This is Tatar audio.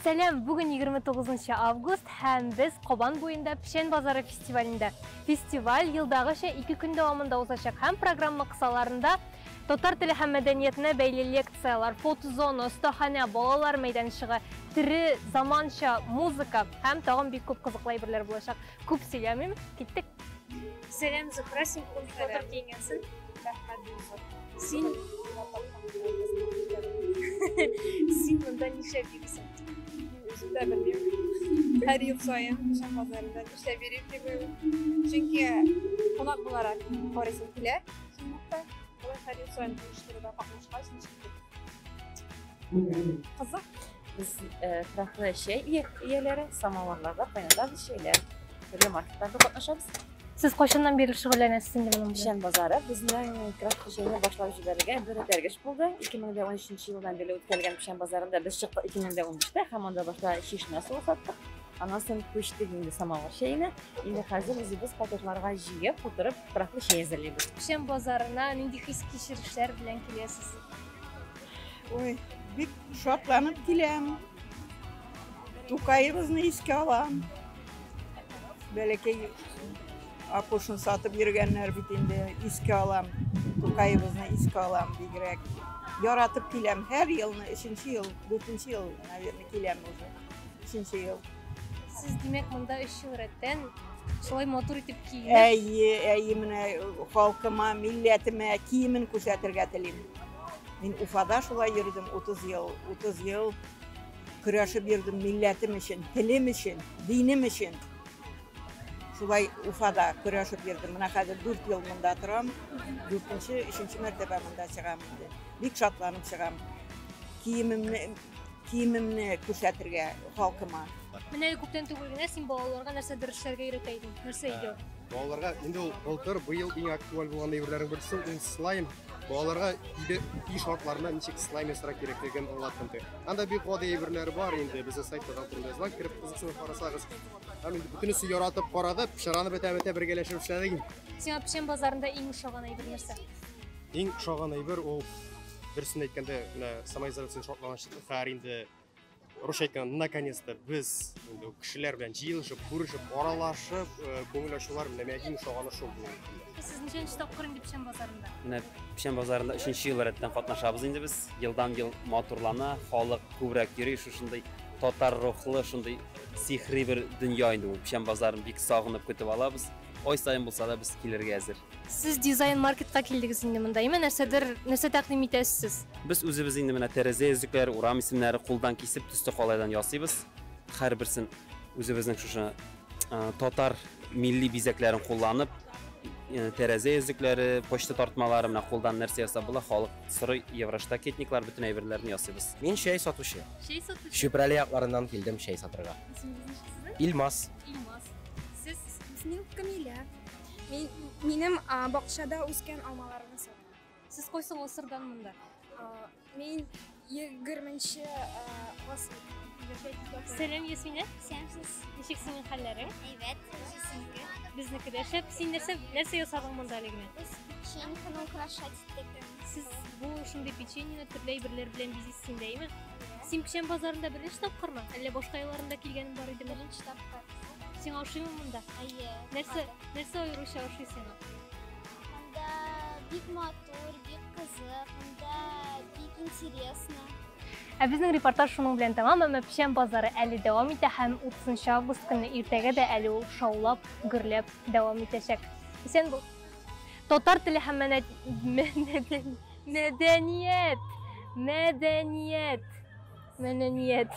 Сәлам, бүген 29 август һәм без Кабан буенда Печән базары фестивалендә. Фестиваль елдагыча 2 көн дәвамында узачак һәм программа кысаларында татар теле һәм мәдәниятенә бәйле лекцияләр, фотозона, остаханә, балалар мәйданчыгы, тере заманча музыка һәм тагын бик күп кызыклы әйберләр булачак. Күп сөйләмим, киттек. Сәлам, Зөһрә, син бүген бик матур киенгәнсең. Рәхмәт, Зөһрә. Син Син монда нишләп йөрисең? Мин үзем дә белмим. Һәр ел саен Печән базарында нишләп йөрим дип уйлыйм. Чөнки кунак буларак карыйсым килә. Чынлыкта, болай һәр ел саен оештыруда катнашкач, ничектер кызык. Без крафтлы чәй ияләре, самоварларда кайнатабыз чәйләр. Төрле маркетларда катнашабыз. Сез кайчаннан бирле шөгыльләнәсез инде моның белән? Печән базары безнең крафтлы чәйне башлап җибәрергә бер этәргеч булды. 2013 елдан бирле үткәрелгән печән базарында без чыктык 2015-тә һәм анда башта чишмә суы саттык. Аннан соң күчтек инде самовар чәенә. Инде хәзер үзебез пакетларга җыеп, тутырып, крафтлы чәй әзерлибез. Печән базарына нинди хис-кичерешләр белән киләсез? Ой, бик шатланып киләм. Тукаебызны искә алам. Бәләкәй апушын сатып йөргәннәр бит инде, искә алам. Тукаебызны искә алам бигрәк. Яратып киләм. Һәр елны, өченче ел, дүртенче ел, наверное, киләм уже. Өченче ел. Сез, димәк, монда өч ел рәттән шулай матур итеп киенеп. Әйе, әйе, менә халкыма, милләтемә киемен күрсәтергә телим. Мин Уфада шулай йөрдем 30 ел, 30 ел көрәшеп йөрдем милләтем өчен, телем өчен, динем өчен. Шулай Уфада көрәшеп йөрдем. Менә хәзер 4 ел монда торам. Дүртенче, өченче мәртәбә монда чыгам инде. Бик шатланып чыгам. Киемемне киемемне күрсәтергә халкыма. Менә күптән түгел генә син балаларга нәрсәдер эшләргә өйрәтә идең. Нәрсә иде ул? Балаларга инде ул былтыр, быел иң актуаль булган әйберләрнең берсе ул слайм. Балаларга өйдә өй шартларында ничек слайм ясарга кирәклеген аңлаттым. Анда бик гади әйберләр бар инде. Безнең сайтта да турында язылган, кереп кызыксынып карасагыз. Һәм инде бөтенесе яратып карады, пычраны бетә-бетә бергәләшеп эшләдек. Сиңа печән базарында иң ошаган әйбер нәрсә? Иң ошаган әйбер ул, дөресен әйткәндә, менә самоизоляция шартланган хәзер инде русча әйткәндә, наконец-то без инде кешеләр белән җыелышып, күрешеп, аралашып, күңел ачулар менә миңа иң ошаганы шул бүгенге көндә. Сез ничәнче тапкыр инде Печән базарында? Менә Печән базарында өченче ел рәттән катнашабыз инде без. Елдан-ел матурлана, халык күбрәк йөри, шушындый татар рухлы, шундый сихри бер дөнья инде ул. Печән базарын бик сагынып көтеп алабыз. Ай саен булса да без килергә әзер. Сез дизайн маркетка килдегез инде монда, әйме? Нәрсәдер, нәрсә тәкъдим итәсез сез? Без үзебез инде менә тәрәзә йөзлекләре, урам исемнәре кулдан кисеп, төсле калайдан ясыйбыз. Һәрберсен үзебезнең шушы татар милли бизәкләрен кулланып, тәрәзә йөзлекләре, почта тартмалары, менә кулдан нәрсә ясап була, халык сорый, евроштакетниклар, бөтен әйберләрне ясыйбыз. Мин чәй сатучы. Чәй сатучы? Чүпрәле якларыннан килдем чәй сатырга. Исемегез ничек сезнең? Илмас. Илмас. Сез? Мин Камилә. Мин, минем бакчада үскән алмаларны сатам. Сез кайсы гасырдан монда? Мин 20 гасыр. Сәлам, Ясминә. Сәламсез. Ничек синең хәлләрең? Әйбәт, сезнеке? Безнеке дә шәп. Син нәрсә, нәрсә ясадың монда әле генә? Без печеньканы украшать иттек. Сез бу шундый печеньены төрле әйберләр белән бизисез инде, әйме? Син Печән базарында беренче тапкырмы? Әллә башка елларында килгәнең бар идеме? Беренче тапкыр. Сиңа ошыймы монда? Әйе. Нәрсә, нәрсә аеруча ошый сиңа? Монда бик матур, бик кызык, монда бик интересно. Ә безнең репортаж шуның белән тәмам, әмма Печән базары әле дәвам итә һәм 30 август көнне иртәгә дә әле ул шаулап, гөрләп дәвам итәчәк. Исән бул. Татар теле һәм мәдәният, мәдәният, мәдәният.